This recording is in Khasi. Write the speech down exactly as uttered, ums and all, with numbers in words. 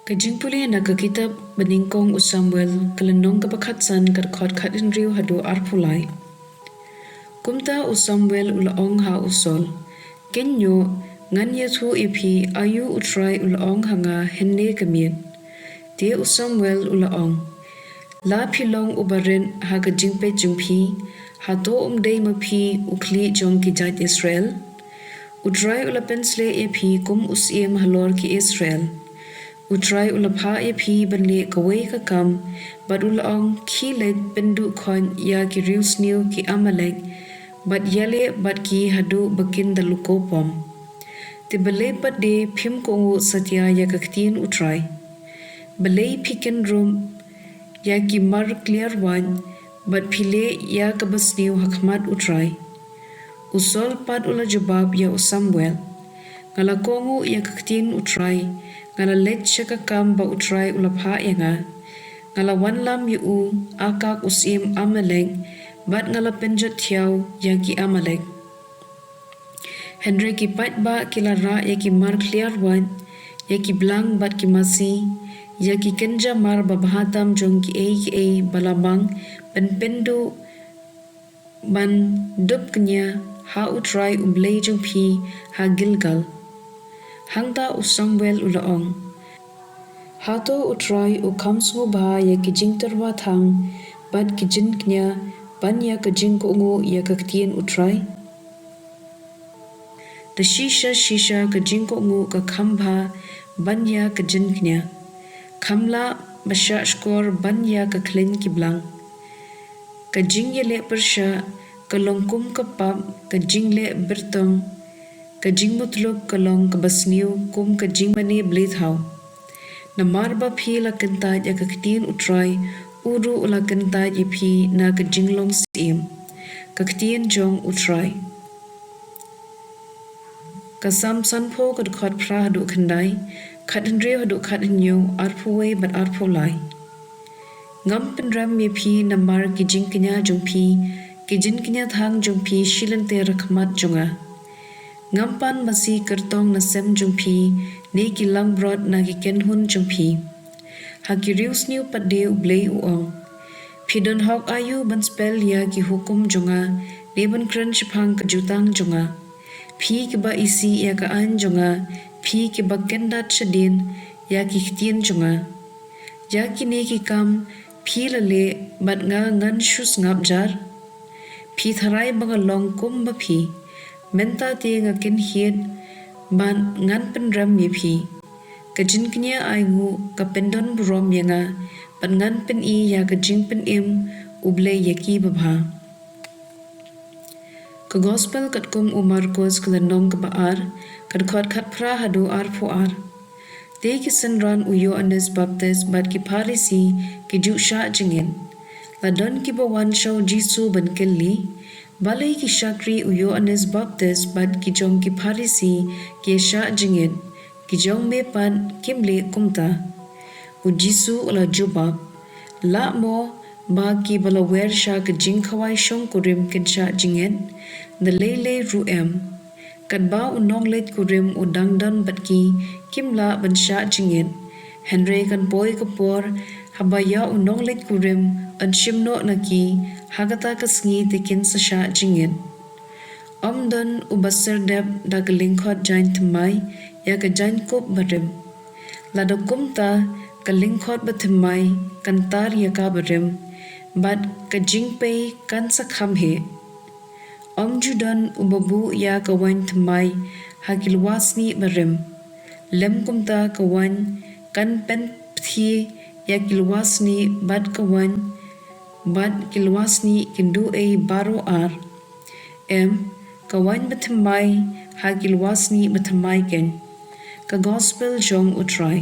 Ka jingpule na ka kitab ba nyngkong u Samuel, ka lynnong kaba khatsan, ka dkhot khathynriew haduh arphew lai. Kumta u Samuel u la ong ha u Saul, Kynnoh, ngan ïathuh ïa phi aïu U Trai u la ong ha nga hynne ka miet. Te u Samuel u la ong, La phi long uba rit ha ka jingpeit jong phi, hato um dei ma phi u khlieh jong ki jait Israel? U Trai u la pynshlei ïa phi kum u syiem halor ki Israel. U Trai u la phah ïa phi ban leh kawei ka kam, bad u la ong, Khie leit pynduh khoit ïa ki riewsniew ki Amalek, bad ïaleh bad ki haduh ba kin da luko pom. Te balei pat de phim kohnguh satia ïa ka ktien U Trai? Balei phi kynrum ïa ki mar kliar waiñ, bad phi leh ïa kaba sniew ha khmat U Trai? U Saul pat u la jubab ïa u Samuel, Nga la kohnguh ïa ka ktien U Trai, nga la leit sha ka kam ba U Trai u la phah ïa nga. Nga la wanlam ïa u Agag u syiem Amalek, bad nga la pynjot thiaw ïa ki Amalek. Hynrei ki paidbah ki la rah ïa ki mar kliar waiñ, ïa ki blang bad ki masi, ïa ki kynja mar babha tam jong kiei kiei ba la mang ban pynduh ban dup kñia ha U Trai U Blei jong phi ha Gilgal. Hangta u Samuel u la ong, Hato U Trai u kham sngewbha ïa ki jingtyrwa thang bad ki jingkñia ban ïa ka jingkohnguh ïa ka ktien U Trai? Da shisha shisha ka jingkohnguh ka kham bha ban ïa ka jingkñia, kham lah ba shah shkor ban ïa ka khleiñ ki blang. Ka jingïaleh pyrshah ka long kum ka pap, ka jingleh byrtong, ka jingmutlop ka long kaba sniew kum ka jingmane bleithaw. Namar ba phi la kyntait ïa ka ktien U Trai, u ruh u la kyntait ïa phi na ka jinglong syiem. Ka ktien jong U Trai. Ka Salm sanphew, ka dkhot phra haduh khyndai, khathynriew haduh khathynñiew, arphew wei bad arphew lai. Ngam pynrem ïa phi namar ki jingkñia jong phi, ki jingkñia thang jong phi shi lynter ha khmat jong nga. Ngam pan masi kyrtong na sem jong phi, ne ki langbrot na ki kynhun jong phi. Ha ki riewsniew pat de U Blei u ong, Phi don hok aïu ban spell ïa ki hukum jong nga, ne ban kren shaphang ka jutang jong nga? Phi kiba isih ïa ka aiñ jong nga, phi kiba kyndat shadien ïa ki ktien jong nga. Ïa kine ki kam phi la leh bad nga ngan shu sngap jar? Phi tharai ba nga long kum ba phi. Mynta te nga kynhied bad ngan pynrem ïa phi. Ka jingkñia ai nguh ka pyndon burom ïa nga, bad ngan pyni ïa ka jingpynim U Blei ïa ki babha. Ka Gospel katkum u Markos, ka lynnong kaba ar, ka dkhot khatphra haduh arphew ar. Te ki synran u Ïoannis Baptist bad ki Pharisi ki ju shah jingit. La don kiba wan sha u Jisu ban kylli, Balei ki shakri u Ïoannis Baptist bad ki jong ki Pharisi ki shah jingit, ki jong me pat kim leh kumta? U Jisu u la jubab, Lah mo ba kiba la wer sha ka jingkhawai shongkurim kin shah jingit? Da lei lei ruh em. Katba u nongleit kurim u dang don bad ki, kim lah ban shah jingit. Hynrei kan poi ka por haba ïa u nongleit kurim yn shim noh na ki, ha kata ka sngi te kin sa shah jingit. Ym don uba syrdep da ka lyngkhot jaiñ thymmai ïa ka jaiñkup barim. Lada kumta, ka lyngkhot bathymmai kan tar ïa ka barim, bad ka jingpei kan sa kham heh. Ym ju don uba buh ïa ka waiñ thymmai ha ki lywa snieh barim, lym kumta ka waiñ kan pynpthie ïa ki lywa snieh bad ka waiñ bad ki lywa snieh kin duh ei baroh ar. Em, ka waiñ bathymmai ha ki lywa snieh bathymmai keiñ. Ka Gospel jong U Trai.